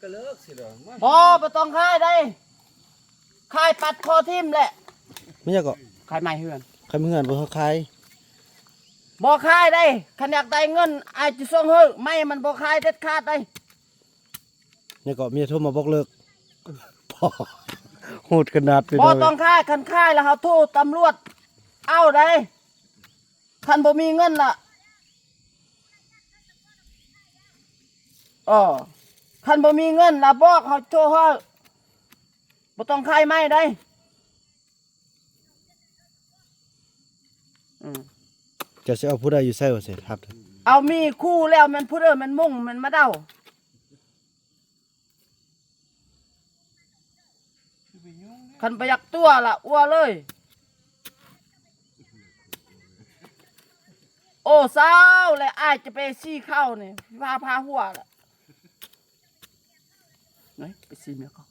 ກໍເລີກຊິດອກ ບໍ່ ບໍ່ຕ້ອງຂາຍໄດ໋ ຂາຍປັດຄໍຖິ້ມແຫຼະ. ແມ່ນຫຍັງເກາະ? ຂາຍໄມ້ເຮືອນ. ຂາຍໄມ້ເຮືອນ ບໍ່ຂາຍ ບໍ່ຂາຍໄດ໋. ຄັນຢາກໄດ້ເງິນ ອ້າຍຈະສົ່ງໃຫ້. ໄມ້ມັນບໍ່ຂາຍເດັດຂາດໄດ໋. ແມ່ນຫຍັງເກາະ? ເມຍໂທມາບອກເລີກ. ໂຫດຂະໜາດ. ບໍ່ຕ້ອງຂາຍ. ຄັນຂາຍແລ້ວເຮົາໂທຕຳຫຼວດເອົາໄດ໋. ຄັນບໍ່ມີເງິນລະ ເອີ ຄັນບໍ່ມີເງິນລະບອກເຮົາໂທເຮົາ ບໍ່ຕ້ອງຂາຍໄມ້ໄດ໋. ອືມ ເຈົ້າຊິເອົາຜູ້ໃດຢູ່ໃສວ່າຊິຮັບ? ເອົາມີຄູ່ແລ້ວ ແມ່ນຜູ້ເດີ ແມ່ນມຸງ ແມ່ນມາເດົາ. ຄັນບໍ່ຢາກຕົວະລະ ອົວເລີຍ. ໂອ້ ເຊົາແລ້ວ ອ້າຍຈະໄປສີເຂົ້ານີ້ ພາ ພາຫົວລະ. ເອີຍ ໄປສີເມຍເຂົາ.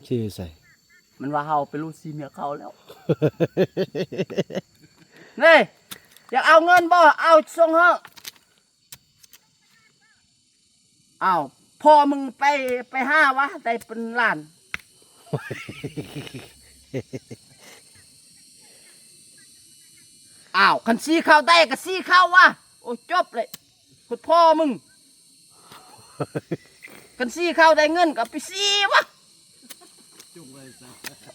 ສີຢູ່ໃສ? ມັນວ່າເຮົາໄປລູດສີເມຍເຂົາແລ້ວ. ນີ້ ຢາກເອົາເງິນບໍ່? ເອົາ ສົ່ງເຮົາ. ອ້າວ ພໍ່ມຶງໄປ ໄປຫາວະ ໄດ້ເປັນລ້ານ. ອ້າວ ຄັນສີເຂົ້າໄດ້ກໍສີເຂົ້າວະ. ໂອ້ ຈົບເລີຍ ໂພດພໍ່ມຶງ. ຄັນສີເຂົ້າໄດ້ເງິນກໍໄປສີວະ.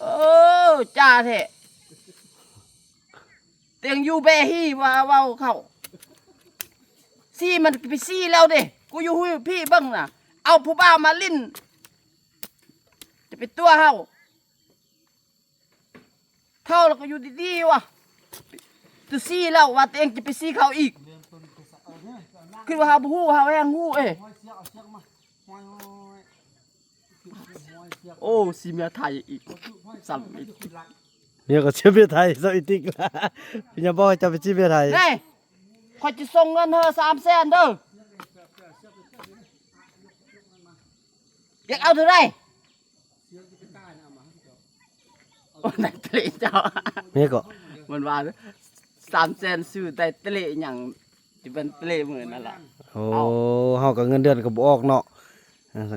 ເອີ ຈ້າແທ້. ຕຽງຢູ່ແບຮີວ່າເວົ້າເຂົາ ສີມັນໄປສີແລ້ວເດ້. ກູຢູ່ພີ້ເບິ່ງນະ ເອົາຜູ້ບ່າວມາຫຼິ້ນ ຈະໄປຕົວະເຮົາ. ເຖົ້າແລ້ວກໍຢູ່ດີໆວະ ຕົວະສີແລ້ວວ່າຕົວເອງຈະໄປສີເຂົາອີກ. ຄິດວ່າເຮົາບໍ່ຮູ້ ເຮົາແຮ່ງຮູ້ເອ. ໂອ້ ສີເມຍໄທອີກ ຊ້ຳອີກ. ເມຍກໍສີເມຍໄທຊ້ຳອີກຕິກ. ເປັນຫຍັງບໍ່ໃຫ້ເຈົ້າໄປສີເມຍໄທ? ນີ້ ຂ້ອຍຈະສົ່ງເງິນໃຫ້ສາມແສນເດີ. ຢາກເອົາເທົ່າໃດ? ໂອ້ ໄດ້ເຕະເຈົ້າ. ເມຍກໍ ມັນວ່າສາມແສນຊື້ໄດ້ເຕະຫຍັງ ຊິເປັນເຕະມື້ນັ້ນລະ. ໂອ້ ເຮົາກໍເງິນເດືອນກໍບໍ່ອອກເນາະ.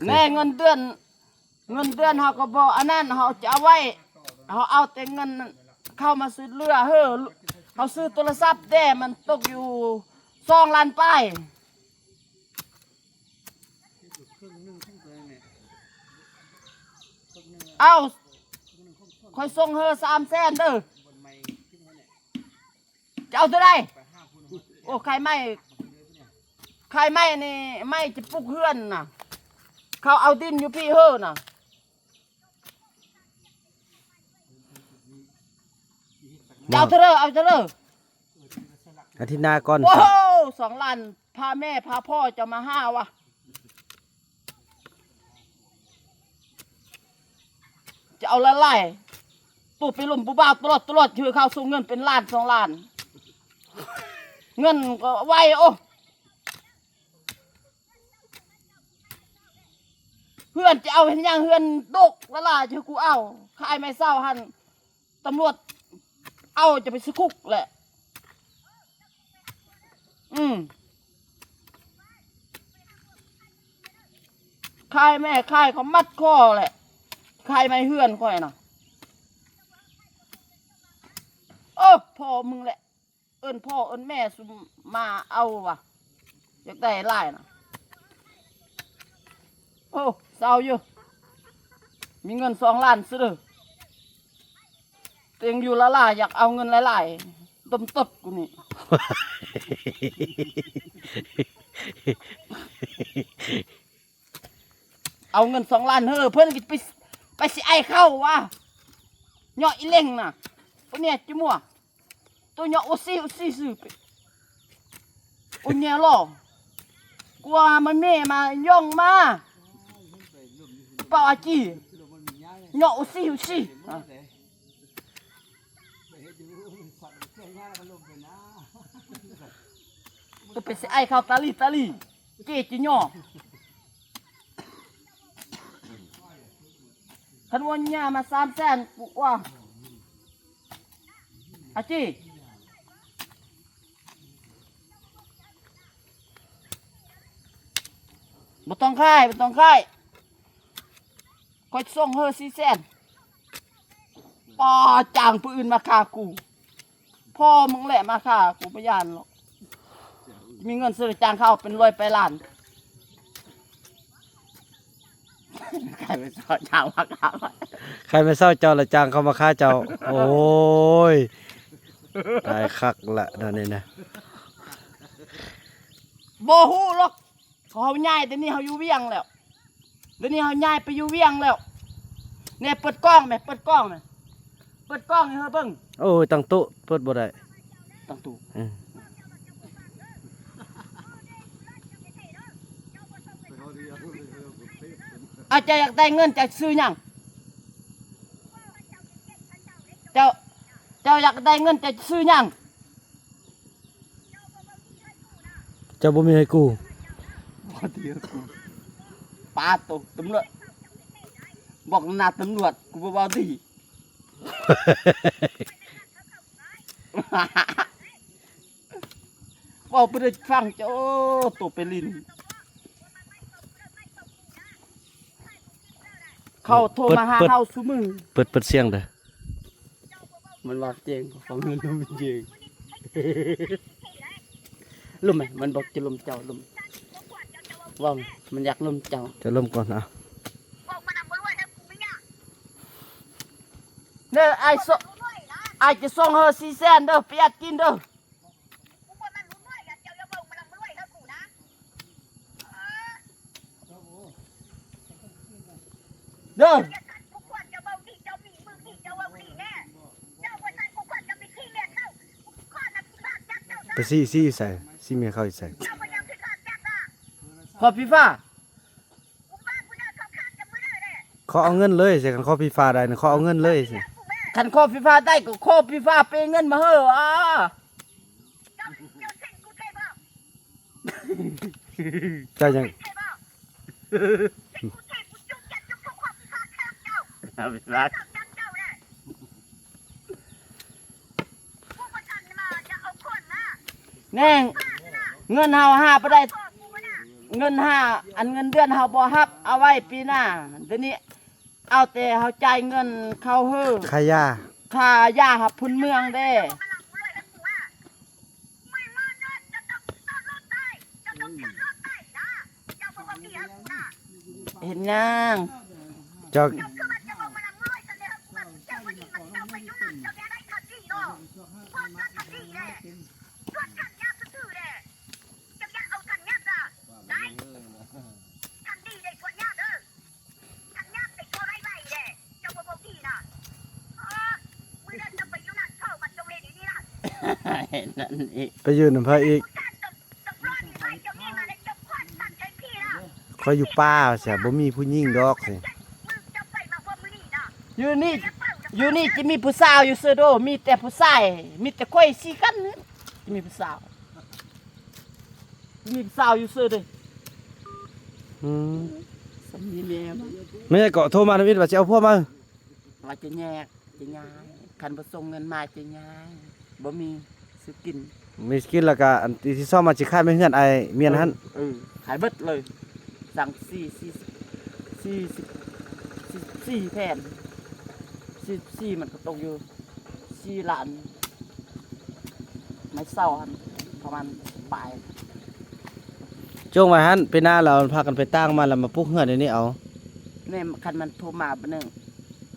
ແນ່ ເງິນເດືອນ ເງິນເດືອນເຮົາກໍບໍ່ອັນນັ້ນ ເຮົາຈະເອົາໄວ້ ເຮົາເອົາແຕ່ເງິນເຂົ້າມາຊ່ວຍເຫຼືອ. ເຮີ ເຮົາຊື້ໂທລະສັບແດ່ ມັນຕົກຢູ່ສອງລ້ານປາຍ. ເອົາ ຂ້ອຍສົ່ງເຮີສາມແສນເດີ. ຈະເອົາເທົ່າໃດ? ໂອ້ ຂາຍໄມ້ ຂາຍໄມ້ນີ້ ໄມ້ຈະປຸກເຮືອນນະ ເຂົາເອົາດິນຢູ່ພີ້ເຮີນະ. ຈະເອົາເທົ່າໃດ? ເອົາເທົ່າໃດ? ອາທິດໜ້າກ່ອນ. ໂອ້ໂຫ ສອງລ້ານ ພາແມ່ພາພໍ່ເຈົ້າມາຫາວະ. ຈະເອົາຫຼາຍໆ ໂຕໄປລົມຜູ້ບ່າວຕະຫຼອດ ຕະຫຼອດ ຄືເຂົາສົ່ງເງິນເປັນລ້ານສອງລ້ານ ເງິນກໍໄວ. ໂອ້ ເຮືອນຈະເອົາເຮັດຫຍັງ? ເຮືອນດົກຫຼາຍໆ ຈະໃຫ້ກູເອົາ. ຂາຍໄມ້ເຊົາຫັ້ນ ຕຳຫຼວດເອົາຈະໄປໃສ່ຄຸກແຫຼະ. ອືມ ຂາຍແມ່ຂາຍເຂົາມັດຄໍແຫຼະ ຂາຍໄມ້ເຮືອນຂ້ອຍນະ. ໂອ້ ພໍ່ມຶງແຫຼະ ເອີ້ນພໍ່ເອີ້ນແມ່ຊຸມມາເອົາວະ ຢາກໄດ້ຫຼາຍນະ. ໂອ້ ເຊົາຢູ່ ມີເງິນສອງລ້ານຊື່ເດີ. ຕົວເອງຢູ່ຫຼາຍໆ ຢາກເອົາເງິນຫຼາຍໆ ດົມຕົດກູນີ້. ເອົາເງິນສອງລ້ານເຮີ ເພິ່ນກໍໄປ ໄປຊິໄອເຂົ້າວະ ເຍາະອີເລັງນະ ປະເນຍຈິມົວ. ໂຕເຍາະໂອຊີໂອຊີຊື່ເປ ໂອເຍໂລ ກົວມາເມມາຍົງມາ ປາອາຈີ ເຍາະໂອຊີໂອຊີ. ໂຕໄປຊິໄອເຂົ້າຕາລີຕາລີ ເກຈິໂຍ. ຄັນວ່າຫຍ້າມາສາມແສນ ກູວ່າ ອາຈີ ບໍ່ຕ້ອງຂາຍ ບໍ່ຕ້ອງຂາຍ. ຂ້ອຍສົ່ງເຮີສີ່ແສນ. ປ້າ ຈ້າງຜູ້ອື່ນມາຂ້າກູ. ພໍ່ມຶງແຫຼະມາຂ້າກູ ບໍ່ຢ້ານຫຼອກ. ມີເງິນຊື້ຈ້າງເຂົາເປັນຮ້ອຍປາຍລ້ານ. ໃຄແມ່ເຖົ້າຈ້າງມາຂ້າ. ໃຄແມ່ເຖົ້າເຈົ້າລະຈ້າງເຂົາມາຂ້າເຈົ້າ. ໂອ້ຍ ຕາຍຄັກລະແນວນີ້ນະ. ບໍ່ຮູ້ຫຼອກ. ເຮົາຍ້າຍ ດຽວນີ້ເຮົາຢູ່ວຽງແລ້ວ. ດຽວນີ້ເຮົາຍ້າຍໄປຢູ່ວຽງແລ້ວ. ແນ່ ເປີດກ້ອງແມະ ເປີດກ້ອງແມະ ເປີດກ້ອງໃຫ້ເຮົາເບິ່ງ. ໂອ້ຍ ຕັ້ງໂຕະເປີດບໍ່ໄດ້. ຕັ້ງໂຕະ. ເອີ ອາ ເຈົ້າຢາກໄດ້ເງິນ ເຈົ້າຊິຊື້ຫຍັງ? ເຈົ້າ ເຈົ້າຢາກໄດ້ເງິນ ເຈົ້າຊິຊື້ຫຍັງ? ເຈົ້າບໍ່ມີໃຫ້ກູ້. ບໍ່ຕິ ປາໂຕ ຕຳຫຼວດ ບອກໜ້າຕຳຫຼວດ ກູບໍ່ເວົ້າດີ. ເວົ້າບໍ່ໄດ້ຟັງ. ເຈົ້າ ໂຕໄປຫຼິ້ນ. ເຂົາໂທມາຫາເຮົາຊຸມື້. ເປີດ ເປີດສຽງເດີ້. ມັນວ່າເຈັງ ຂອງມັນລົມເຢັນ. ລົມແມະ ມັນບອກຈະລົມເຈົ້າ ລົມ. ເວົ້າ ມັນຢາກລົມເຈົ້າ. ຈະລົມກ່ອນ ເອົາ. ເດີ ອ້າຍ ອ້າຍຈະສົ່ງເຮີສີ່ແສນເດີ ປະຢັດກິນເດີ. ເດີ ໄປຊີ້ ຊີ້ຢູ່ໃສ? ຊີ້ເມຍເຂົາຢູ່ໃສ? ຂໍຟີຟາ. ຂໍເອົາເງິນເລີຍ ຄັນຂໍຟີຟາໄດ້ນະ ຂໍເອົາເງິນເລີຍ. ຄັນຂໍຟີຟາໄດ້ກໍຂໍຟີຟາເປເງິນມາເຮີ. ເຈົ້າຍັງ ແນ່ ເງິນເຮົາຫາບໍ່ໄດ້ ເງິນຫາ ອັນເງິນເດືອນເຮົາບໍ່ຮັບ ເອົາໄວ້ປີໜ້າ. ດຽວນີ້ເອົາແຕ່ເຮົາຈ່າຍເງິນເຂົາເຮີ ຄ່າຢາ ຄ່າຢາໃຫ້ພົນເມືອງເດ້. ເຮັດຫຍັງ? ເຈົ້າ ນັ້ນອີກ ໄປຢູ່ນຳໃຜອີກ? ຂ້ອຍຢູ່ປ່າຊະ ບໍ່ມີຜູ້ຍິງດອກ. ຢູ່ນີ້ ຢູ່ນີ້ຈະມີຜູ້ສາວຢູ່ເຊີໂດ ມີແຕ່ຜູ້ຊາຍ ມີແຕ່ຂ້ອຍສີ່ຄົນ ຈະມີຜູ້ສາວ. ມີສາວຢູ່ເຊີເດ້. ອືມ ສຳນີແມ່ມັນ ແມ່ນເກາະ ໂທມາທຳອິດວ່າຊິເອົາຜົວໃໝ່ ວ່າຈະແຍກ ຈະຍ້າຍ ຄັນບໍ່ສົ່ງເງິນມາຈະຍ້າຍ ບໍ່ມີຊິກິນ ມີຊິກິນແລ້ວກະ ອັນທີ່ສອງມາຊິຂາຍແມ່ເຮືອນອ້າຍມຽນຫັ້ນ. ເອີ ຂາຍເບິດເລີຍ ສັ່ງສີ່ ສີ່ ສີ່ສິບສີ່ແຜ່ນ ສີ່ສິບສີ່ ມັນກໍຕົກຢູ່ ສີ່ລ້ານ ໄມ້ເສົາຫັ້ນປະມານປາຍ. ຈົ່ງໄວ້ຫັ້ນ ປີໜ້າລາວພາກັນໄປຕ່າງມາ ແລ້ວມາປຸກເຮືອນຢູ່ນີ້ເອົາ. ແມ່ນ ຄັນມັນໂທມາບາດໜຶ່ງ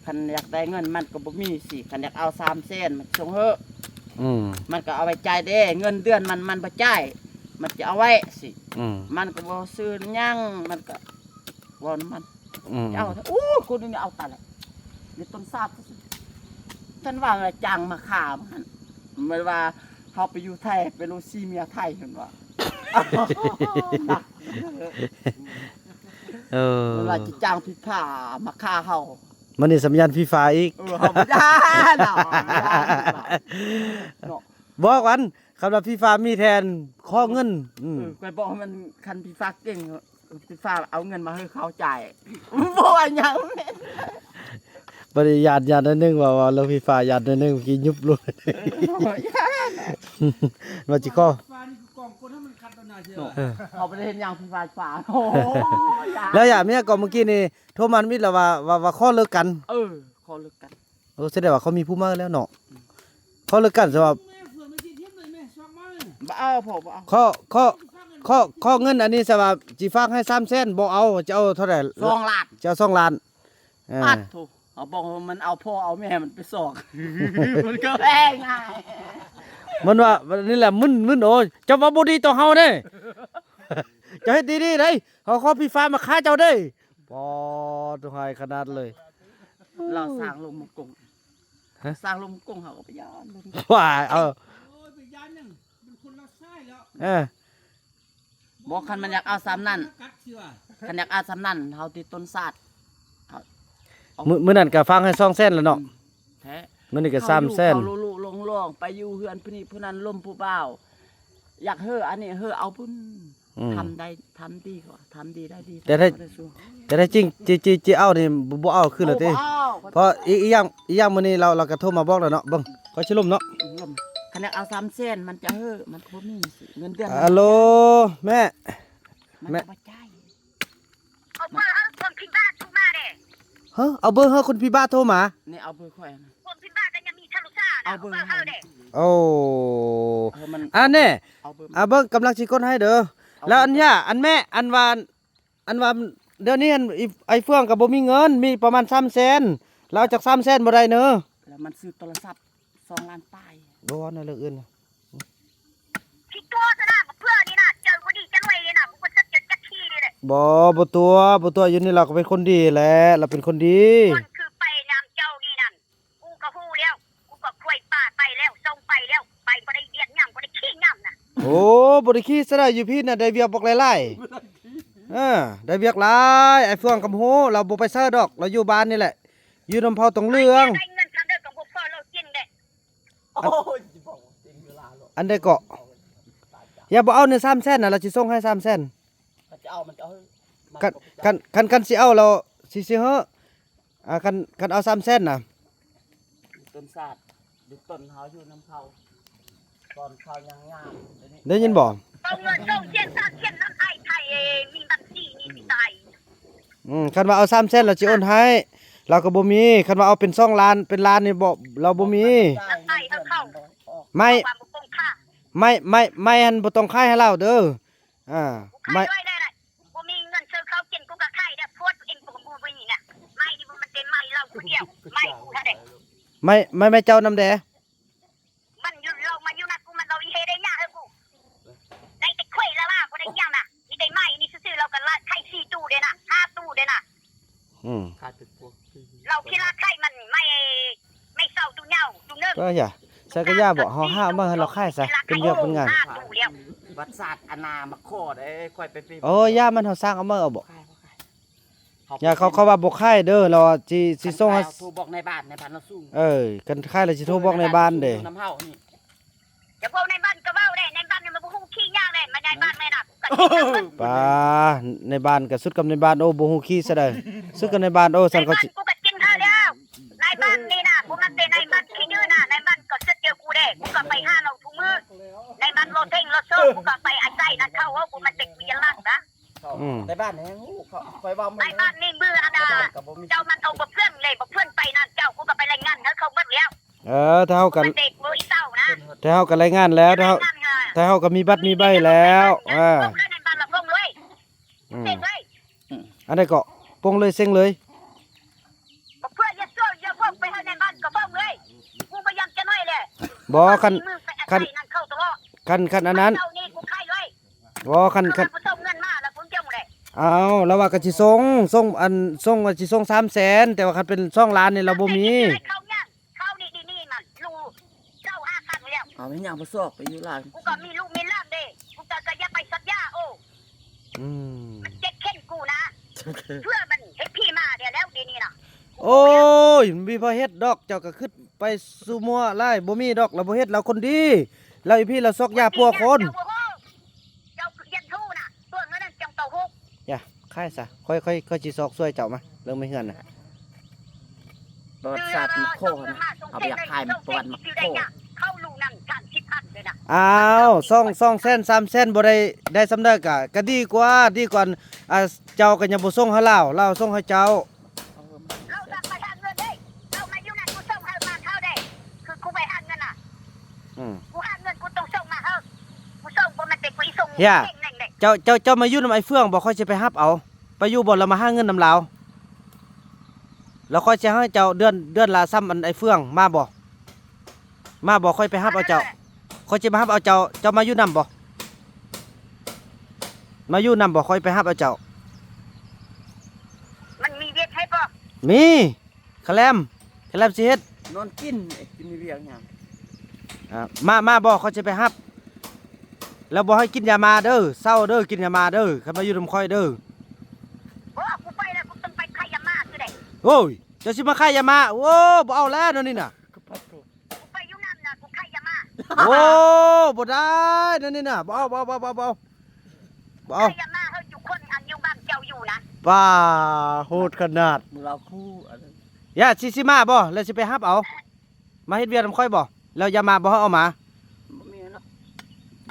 ຄັນຢາກໄດ້ເງິນມັນກໍບໍ່ມີຊິ ຄັນຢາກເອົາສາມແສນມັນສົ່ງເຮີ. ອືມ ມັນກໍເອົາໄວ້ຈ່າຍເດ້ ເງິນເດືອນມັນ ມັນບໍ່ຈ່າຍ ມັນຈະເອົາໄວ້ຊິ. ອືມ ມັນກໍບໍ່ຊື້ຫຍັງ ມັນກໍເວົ້ານຳມັນ. ອືມ ເອົາ ໂອ້ ຄົນນີ້ເອົາຕາຍແລ້ວ ໃນຕົ້ນສາບ ທ່ານວ່າຈ້າງມາຂ້າມັນຫັ້ນ ແມ່ນວ່າເຮົາໄປຢູ່ໄທ ໄປລົງຊີເມຍໄທ ເຫັນວ່າ ເອີ ມັນວ່າຈະຈ້າງຜີພາມາຂ້າເຮົາ. ມັນນີ້ສຳຍານຜີຟ້າອີກ. ເອີ ເຮົາບໍ່ຢ້ານເນາະ ບໍ່ຢ້ານເນາະ ບອກມັນ ຄັນວ່າຜີຟ້າມີແທນຂໍເງິນ. ອືມ ເອີ ຂ້ອຍບອກໃຫ້ມັນ ຄັນຜີຟ້າເກັ່ງ ຜີຟ້າເອົາເງິນມາໃຫ້ເຂົາຈ່າຍ ບໍ່ວ່າຫຍັງ. ບໍ່ໄດ້ຢ້ານ ຢ້ານໜ້ອຍໜຶ່ງ ວ່າ ວ່າເລື່ອງຜີຟ້າ ຢ້ານໜ້ອຍໜຶ່ງ ກີ້ຍຸບລົງ. ເອີ ບໍ່ຢ້ານ ວ່າຊິຂໍ ຟ້ານີ້ຄືກອງກົນໃຫ້ມັນຂັດຕໍ່ໜ້າ ເນາະ ເອີ ເຂົາບໍ່ໄດ້ເຮັດຫຍັງ ພີ່ຟ້າຟ້າ ໂອ້ຍ ແລ້ວຢ່າເມຍກໍເມື່ອກີ້ນີ້ໂທມານຳອິດແລ້ວວ່າ ວ່າ ວ່າຂໍເລີກກັນ ເອີ ຂໍເລີກກັນ ໂອ້ ສະແດງວ່າເຂົາມີຜູ້ໃໝ່ແລ້ວເນາະ ອືມ ຂໍເລີກກັນ ສະວ່າ ບໍ່ເອົາ ພໍ່ບໍ່ເອົາ ຂໍ ຂໍ ຂໍ ຂໍເງິນອັນນີ້ ສະວ່າຊິຝາກໃຫ້ສາມແສນ ບໍ່ເອົາ ຈະເອົາເທົ່າໃດ? ສອງລ້ານ ຈະເອົາສອງລ້ານ ເອີ ປາດໂທ້ ເຮົາບອກວ່າມັນເອົາພໍ່ເອົາແມ່ມັນໄປຊອກ ມັນກໍແພງ ມັນວ່າ ນີ້ແຫຼະ ມຶນ ມຶນ ໂອ້ຍ ເຈົ້າເວົ້າບໍ່ດີຕໍ່ເຮົາເດ້ ເຈົ້າເຮັດດີໆໄດ໋ ເຮົາຂໍຜີຟ້າມາຂ້າເຈົ້າເດ້ ປອດ ຮ້າຍຂະໜາດເລີຍ ລາວສ້າງລົງມາກົງ ຮະ? ສ້າງລົງມາກົງ ເຮົາກໍໄປຢ້ານ ວ້າຍ ເອີ ໂອ້ຍ ໄປຢ້ານຫຍັງ ມັນຄົນລະສາຍແລ້ວ ເອີ ບໍ່ ຄັນມັນຢາກເອົາສ່ຳນັ້ນ ຄັນຢາກເອົາສ່ຳນັ້ນ ເຮົາຕິດຕົ້ນສາດ ເອົາ ມື້ ມື້ນັ້ນກໍຝາກໃຫ້ສອງແສນແລ້ວເນາະ ອືມ ແທ້ ມື້ນີ້ກໍສາມແສນ ເຂົາຢູ່ ເຂົາລຸໆລ່ອງໆ ໄປຢູ່ເຮືອນຜູ້ນີ້ຜູ້ນັ້ນ ລົມຜູ້ບ່າວ ຢາກເຮີ້ອັນນີ້ເຮີ້ເອົາພຸ້ນ ອືມ ທຳໄດ້ ທຳດີກວ່າ ທຳດີໄດ້ດີ ແຕ່ແທ້ ແຕ່ແທ້ຈິງ ຈິ ຈິ ຈິເອົານີ້ ບໍ່ ບໍ່ເອົາຄືນແລ້ວຕິ ໂອ້ ບໍ່ເອົາ ເພາະອີກ ອີກຢ່າງ ອີກຢ່າງມື້ນີ້ລາວ ລາວກໍໂທມາບອກແລ້ວເນາະ ເບິ່ງ ຂ້ອຍຊິລົມເນາະ ອືມ ລົມ ຄັນຢາກເອົາສາມແສນ ມັນຈະເຮີ້ ມັນບໍ່ມີເງິນເດືອນ ອາໂລ ແມ່ ມັນ ແມ່ ບໍ່ຈ່າຍ ເອົາເບີເຮົາຄົນພິມບ້ານໂທມາເດ້ ຮະ ເອົາເບີເຮົາຄົນພິມບ້ານໂທມາ ນີ້ເອົາເບີຂ້ອຍນະ ຄົນພິມບ້ານກໍຍັງມີທະລຸສານະ ເອົາເບີເຮົາເດ້ ໂອ້ ເອີ ມັນ ອັນນີ້ ເອົາເບີ ອາ ເບິ່ງ ກຳລັງຊິກົດໃຫ້ເດີ ເອົາ ແລ້ວອັນຍາ ອັນແມ່ ອັນວ່າ ອັນວ່າ ດຽວນີ້ອັນ ອີ ອ້າຍເຟືອງກໍບໍ່ມີເງິນ ມີປະມານສາມແສນ ລາວເອົາຈັກສາມແສນບໍ່ໄດ້ເນີ ແລ້ວມັນຊື້ໂທລະສັບສອງລ້ານປາຍ ບໍ່ເວົ້າໃນເລື່ອງອື່ນ ຂີ້ຕົວະຊະນະ ບັກເພື່ອນີ້ນະ ເຈີບໍ່ດີຈັກໜ່ວຍນີ້ນະ ບໍ່ເສັດຈັກທີນີ້ແຫຼະ ບໍ່ ບໍ່ຕົວະ ບໍ່ຕົວະ ຢູ່ນີ້ລາວກໍເປັນຄົນດີແຫຼະ ລາວເປັນຄົນດີ ມັນຄືໄປນຳເຈົ້ານີ້ນັ້ນ ກູກໍຮູ້ແລ້ວ ກູກໍຄວາຍປາໄປແລ້ວ ສົ່ງໄປແລ້ວ ໄປບໍ່ໄດ້ວຽກຫຍັງ ບໍ່ໄດ້ຂີ້ຫຍັງນະ ໂອ້ ບໍ່ໄດ້ຂີ້ຊະໃດ ຢູ່ພີ້ນະ ໄດ້ວຽກບັກຫຼາຍໆ ເອີ ໄດ້ວຽກຫຼາຍ ອ້າຍເຟືອງກໍຮູ້ ລາວບໍ່ໄປໃສດອກ ລາວຢູ່ບ້ານນີ້ແຫຼະ ຢູ່ນຳເຜົ່າຕົງເຫຼືອງ ໄດ້ເງິນຄັນເດີກໍບໍ່ພໍລາວກິນເດ້ ໂອ້ຍ ຊິບອກວ່າເຕັມເວລາໂລດ ອັນໃດເກາະ ຢ່າບໍ່ເອົາໃນສາມແສນນະ ລາວຊິສົ່ງໃຫ້ສາມແສນ ຄັນຈະເອົາມັນຈະເອົາ ຄັນ ຄັນ ຄັນຊິເອົາລາວຊິ ຊິເຮີ້ ອ່າ ຄັນ ຄັນເອົາສາມແສນນະ ຕົ້ນຊາດ ຢູ່ຕົ້ນເຮົາຢູ່ນຳເຂົາ ຕອນເຂົາຍັງງາມ ໄດ້ຍິນບໍ່? ເອົາເງິນສົ່ງສຽນສາມແສນນຳອ້າຍໄທ ມີບັນຊີນີ້ຊິຕາຍ ອືມ ຄັນວ່າເອົາສາມແສນລາວຊິໂອນໃຫ້ ລາວກໍບໍ່ມີ ຄັນວ່າເອົາເປັນສອງລ້ານ ເປັນລ້ານນີ້ບໍ່ ລາວບໍ່ມີ ໃຫ້ເຂົາ ໄມ້ ໄມ້ ໄມ້ ໄມ້ຫັ້ນບໍ່ຕ້ອງຂາຍໃຫ້ລາວເດີ ອ່າ ໄມ້ ບໍ່ມີເງິນຊື້ເຂົ້າກິນ ກູກໍຂາຍແດ່ ພວກເອງກໍບໍ່ມີນະ ໄມ້ນີ້ມັນເປັນໄມ້ລາວຜູ້ດຽວ ໄມ້ກູຫັ້ນເດ້ ໄມ້ ໄມ້ ໄມ້ເຈົ້ານຳແດ່ ມັນຢູ່ ລາວມາຢູ່ນຳກູ ມັນເອົາອີເຮັດໄດ້ຫຍັງໃຫ້ກູ ໄດ້ແຕ່ຂ້ອຍລະວ່າບໍ່ໄດ້ຫຍັງນະ ມີແຕ່ໄມ້ນີ້ຊື່ໆ ລາວກໍລາກໄຂ່ສີ່ຕູ້ເດ້ນະ ຫ້າຕູ້ເດ້ນະ ອືມ ລາວຂີ້ລາກໄຂ່ມັນໄມ້ ໄມ້ເສົາຕູ້ຍາວຕູ້ໜຶ່ງ ກໍຢ່າ ໃສ່ກະຢ່າເບາະ ເຮົາຫາເອົາມາໃຫ້ລາວຂາຍຊະ ເປັນວຽກເປັນງານ ບັດຊາດອະນາມາຂໍເດ້ ຂ້ອຍໄປ ໂອ້ຍ ຢ່າມັນ ເຮົາສ້າງເອົາມາເອົາເບາະ ຢ່າ ເຂົາ ເຂົາວ່າບໍ່ຂາຍເດີ ລາວຊິ ຊິສົ່ງໃຫ້ ໂທບອກນາຍບ້ານ ນາຍບ້ານລາວສູງ ເອີ ຄັນຂາຍລາວຊິໂທບອກນາຍບ້ານເດ້ ນຳເຮົານີ້ ຢ່າເວົ້ານາຍບ້ານກໍເວົ້າແດ່ ນາຍບ້ານນີ້ມັນບໍ່ຮູ້ຂີ້ຫຍັງແດ່ ມານາຍບ້ານແມ່ນະ ປາ ນາຍບ້ານກໍສຸດກັບນາຍບ້ານ ໂອ້ ບໍ່ຮູ້ຂີ້ຊະໃດ ສຸດກັບນາຍບ້ານ ໂອ້ ຊັ້ນກໍ ນາຍບ້ານ ກູກໍຈິງເອົາແລ້ວ ນາຍບ້ານນີ້ນະ ບໍ່ມັນເປັນນາຍບ້ານຂີ້ດື້ນະ ນາຍບ້ານກໍເສຍດຽວກູເດ້ ກູກໍໄປຫາລາວທຸກມື້ ນາຍບ້ານລາວເທັງລາວໂຊ ກູກໍໄປອາໄສນຳເຂົາ ເວົ້າບໍ່ມັນເປັນກູຢ່າລັກນະ ອືມ ນາຍບ້ານແຮງຮູ້ ຂ້ອຍເວົ້າ ນາຍບ້ານນີ້ເບື່ອອັນນະ ເຈົ້າມັນເອົາບັກເພື່ອນເລີຍ ບັກເພື່ອນໄປນຳເຈົ້າ ກູກໍໄປລາຍງານໃຫ້ເຂົາໝົດແລ້ວ ເອີ ຖ້າເຮົາກໍ ມັນເດັກບໍ່ອີເຊົານະ ຖ້າເຮົາກໍລາຍງານແລ້ວ ຖ້າເຮົາ ຖ້າເຮົາກໍມີບັດມີໃບແລ້ວ ເອີ ສົ່ງໃຫ້ນາຍບ້ານລະສົ່ງເລີຍ ອືມ ເຊັງເລີຍ ອັນໃດເກາະ ໂປ່ງເລີຍ ເຊັງເລີຍ ເພື່ອຢ່າຊ່ວຍ ຢ່າພວກໄປໃຫ້ນາຍບ້ານກໍເວົ້າເລີຍ ກູບໍ່ຢາກຈະໜ້ອຍແຫຼະ ບໍ່ ຄັນ ຄັນ ຄັນ ຄັນອັນນັ້ນ ເຈົ້ານີ້ກູຂາຍເລີຍ ບໍ່ ຄັນ ຄັນ ບໍ່ສົ່ງເງິນມາລະ ເພິ່ນເຈົ້າແຫຼະ ອ້າວ ລາວວ່າກໍຊິສົ່ງ ສົ່ງ ອັນ ສົ່ງ ວ່າຊິສົ່ງສາມແສນ ແຕ່ວ່າຄັນເປັນສອງລ້ານນີ້ລາວບໍ່ມີ ເຂົາຫຍັງ ເຂົານີ້ ດີນີ້ມັນ ລູກເຈົ້າຫາຄັນແລ້ວ ເອົາແມ່ນຫຍັງບໍ່ຊອກໄປຢູ່ຫຼາຍ ກູກໍມີລູກມີຫຼານເດ້ ກູກໍ ກໍຢ່າໄປສັດຢາ ໂອ້ ອືມ ມັນເຈັບແຂນກູນະ ເພື່ອມັນເຮັດຜີມາແລ້ວ ດຽວນີ້ນະ ໂອ້ຍ ມັນມີພາເຮັດດອກ ເຈົ້າກໍຄິດໄປສູ່ມົວຫຼາຍ ບໍ່ມີດອກ ລາວບໍ່ເຮັດ ລາວຄົນດີ ລາວອີພີ ລາວຊອກຢາປົວຄົນ ເຈົ້າ ເຈົ້າຢາກຮູ້ນະ ຕົວເງິນນັ້ນຈັ່ງເຕົ້າຫກ ຢ່າ ຂາຍຊະ ຂ້ອຍ ຂ້ອຍ ຂ້ອຍຊິຊອກຊ່ວຍເຈົ້າ ມາ ເລື່ອງໄມ້ເຮືອນນະ ປະຫວັດສາດມັນໂຄນະ ເຮົາບໍ່ຢາກຂາຍ ມັນປະຫວັດມັນໂຄ ເຂົ້າລູກນັ້ນສາມສິບພັນເດ້ນະ ອ້າວ ສອງ ສອງແສນ ສາມແສນ ບໍ່ໄດ້ ໄດ້ສ່ຳໃດກະ ກະດີກວ່າ ດີກວ່າ ອ່າ ເຈົ້າກະຍັງບໍ່ສົ່ງໃຫ້ລາວ ລາວສົ່ງໃຫ້ເຈົ້າ. ລາວຈະໄປຫາເງິນເດ້ ເຈົ້າມາຢູ່ນັ້ນ ກູສົ່ງໃຫ້ມາເທົ່າໃດ ຄືກູໄປຫາເງິນນະ ອືມ ກູຫາເງິນ ກູຕ້ອງສົ່ງມາເຮີ ກູສົ່ງບໍ່ແມ່ນແຕ່ກູອີ່ສົ່ງເອງນັ້ນເດ້. ເຈົ້າ ເຈົ້າ ເຈົ້າມາຢູ່ນຳອ້າຍເຟືອງບໍ່? ຂ້ອຍຊິໄປຮັບເອົາ ໄປຢູ່ບໍ່? ລະມາຫາເງິນນຳລາວ ລະຂ້ອຍຊິໃຫ້ເຈົ້າເດືອນ ເດືອນລະສ່ຳອັນອ້າຍເຟືອງ ມາບໍ່? ມາບໍ່? ຂ້ອຍໄປຮັບເອົາເຈົ້າ ຂ້ອຍຊິມາຮັບເອົາເຈົ້າ ເຈົ້າມາຢູ່ນຳບໍ່? ມາຢູ່ນຳບໍ່? ຂ້ອຍໄປຮັບເອົາເຈົ້າ. ມັນມີວຽກໃຫ້ບໍ່? ມີ ຄະແລມ ຄະແລມຊິເຮັດ ນອນກິນ ເອີ ຊິມີວຽກຫຍັງ? ອ່າ ມາ ມາບໍ່? ຂ້ອຍຊິໄປຮັບ ແລ້ວບໍ່ໃຫ້ກິນຢາມ້າເດີ ເຊົາເດີ ກິນຢາມ້າເດີ ຄັນມາຢູ່ນຳຂ້ອຍເດີ. ບໍ່ ກູໄປແລ້ວ ກູຕ້ອງໄປຂາຍຢາມ້າຄືໃດ. ໂອ້ຍ ເຈົ້າຊິມາຂາຍຢາມ້າ ໂອ້ ບໍ່ເອົາແລ້ວແນວນີ້ນະ. ກູໄປຢູ່ນຳນະ ກູຂາຍຢາມ້າ. ໂອ້ ບໍ່ໄດ້ແນວນີ້ນະ ບໍ່ເອົາ ບໍ່ເອົາ ບໍ່ເອົາ ບໍ່ເອົາ ບໍ່ເອົາ ບໍ່ເອົາ. ຂາຍຢາມ້າເຮົາຢູ່ຄົນອັນຢູ່ບ້ານເຈົ້າຢູ່ນະ. ປ້າ ໂຫດຂະໜາດ ມື້ລາວຄູ່ອັນນັ້ນ. ຢ່າ ຊິ ຊິມາບໍ່? ແລ້ວຊິໄປຮັບເອົາ ມາເຮັດວຽກນຳຂ້ອຍບໍ່? ແລ້ວຢາມ້າບໍ່ໃຫ້ເອົາມາ? ບໍ່ມີແລ້ວ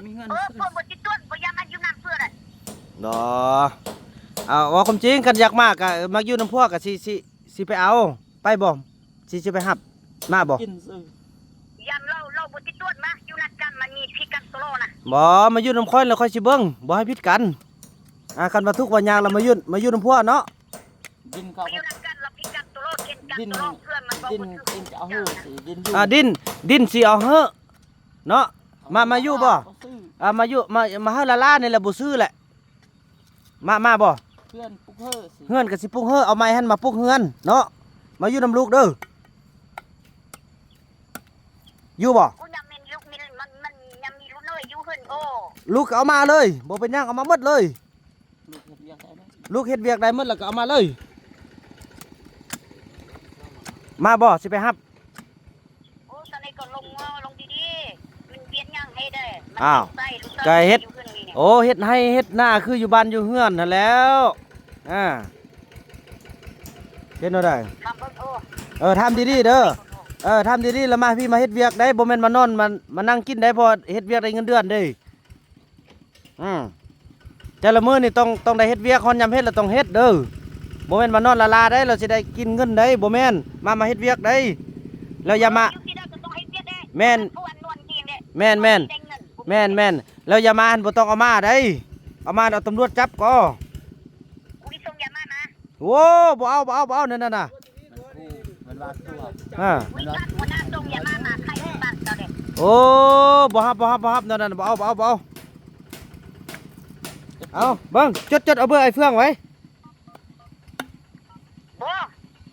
ມີເງິນ ເອີ ພວກບໍ່ຕິດຕົວນ ບໍ່ຢາກມາຢູ່ນຳເພື່ອໃດ. ບໍ່ ເອົາ ເວົ້າຄວາມຈິງ ຄັນຢາກມາກະມັກຢູ່ນຳພວກກະຊິ ຊິ ຊິໄປເອົາ ໄປບໍ່? ຊິ ຊິໄປຮັບ ມາບໍ່? ກິນຊື່ ຢາມເຫຼົ້າ ເຫຼົ້າບໍ່ຕິດຕົວນ ມາຢູ່ນຳກັນ ມັນມີຜິດກັນຕະຫຼອດນະ. ບໍ່ ມາຢູ່ນຳຂ້ອຍແລ້ວຂ້ອຍຊິເບິ່ງ ບໍ່ໃຫ້ຜິດກັນ. ອ່າ ຄັນວ່າທຸກວ່າຍາກແລ້ວມາຢູ່ ມາຢູ່ນຳພວກເນາະ. ດິນເຂົາ ມາຢູ່ນຳກັນ ລະຜິດກັນຕະຫຼອດ ເຫັນກັນຕະຫຼອດ ເພື່ອນມັນບໍ່ ດິນ ດິນຈະເອົາເຮີ ດິນຢູ່ ອ່າ ດິນ ດິນຊິເອົາເຮີເນາະ. ມາ ມາຢູ່ບໍ່? ອ່າ ມາຢູ່ ມາ ມາເຮີລາໆ ນີ້ແຫຼະ ບໍ່ຊື້ແຫຼະ. ມາ ມາບໍ່? ເຮືອນປຸກເຮີ ເຮືອນກະຊິປຸກເຮີ ເອົາໄມ້ຫັ້ນມາປຸກເຮືອນເນາະ. ມາຢູ່ນຳລູກເດີ ຢູ່ບໍ່? ກູຍັງແມ່ນລູກມີ ມັນ ມັນຍັງມີລູກນ້ອຍຢູ່ເຮືອນ. ໂອ້ ລູກກະເອົາມາເລີຍ ບໍ່ເປັນຫຍັງ ເອົາມາໝົດເລີຍ. ລູກເຮັດວຽກໄດ້ໝົດ ລູກເຮັດວຽກໄດ້ໝົດ ແລ້ວກະເອົາມາເລີຍ. ມາບໍ່? ຊິໄປຮັບ. ໂອ້ ຕອນນີ້ກໍລົງງໍລົງດີໆ ມັນວຽກຫຍັງໃຫ້ເດີ. ອ້າວ ກະເຮັດ ໂອ້ ເຮັດໄຮ່ເຮັດນາຄືຢູ່ບ້ານຢູ່ເຮືອນຫັ້ນແລ້ວ. ອ່າ ເຮັດແນວໃດ? ຖາມເບິ່ງໂທ ເອີ ຖາມດີໆເດີ. ເອີ ຖາມດີໆ ລະມາພີ້ມາເຮັດວຽກໄດ້ ບໍ່ແມ່ນມານອນ ມາ ມານັ່ງກິນໄດ້ ເພາະເຮັດວຽກໄດ້ເງິນເດືອນເດ້. ອືມ ແຕ່ລະມື້ນີ້ຕ້ອງ ຕ້ອງໄດ້ເຮັດວຽກ ຮອດຍາມເຮັດລະຕ້ອງເຮັດເດີ. ບໍ່ແມ່ນມານອນລາໆໄດ້ ລະຊິໄດ້ກິນເງິນໄດ້ ບໍ່ແມ່ນ. ມາ ມາເຮັດວຽກໄດ້ ແລ້ວຢ່າມາ ຢູ່ທີ່ໃດກໍຕ້ອງເຮັດວຽກເດ້. ແມ່ນ ແມ່ນໆ ແມ່ນໆ ແລ້ວຢ່າມາຫັ້ນບໍ່ຕ້ອງເອົາມາໄດ້. ເອົາມາເອົາຕຳຫຼວດຈັບກໍ. ກູຊິສົ່ງຢາມານະ. ໂອ້ ບໍ່ເອົາ ບໍ່ເອົາ ບໍ່ເອົາ ນັ້ນນະ. ມັນວ່າຕົວ ຮະ ໂອ້ ບໍ່ຮັບ ບໍ່ຮັບ ບໍ່ຮັບ ນັ້ນ ນັ້ນ ບໍ່ເອົາ ບໍ່ເອົາ ບໍ່ເອົາ. ເອົາ ເບິ່ງ ຈົດ ຈົດເອົາເບີອ້າຍເຟືອງໄວ້. ບໍ່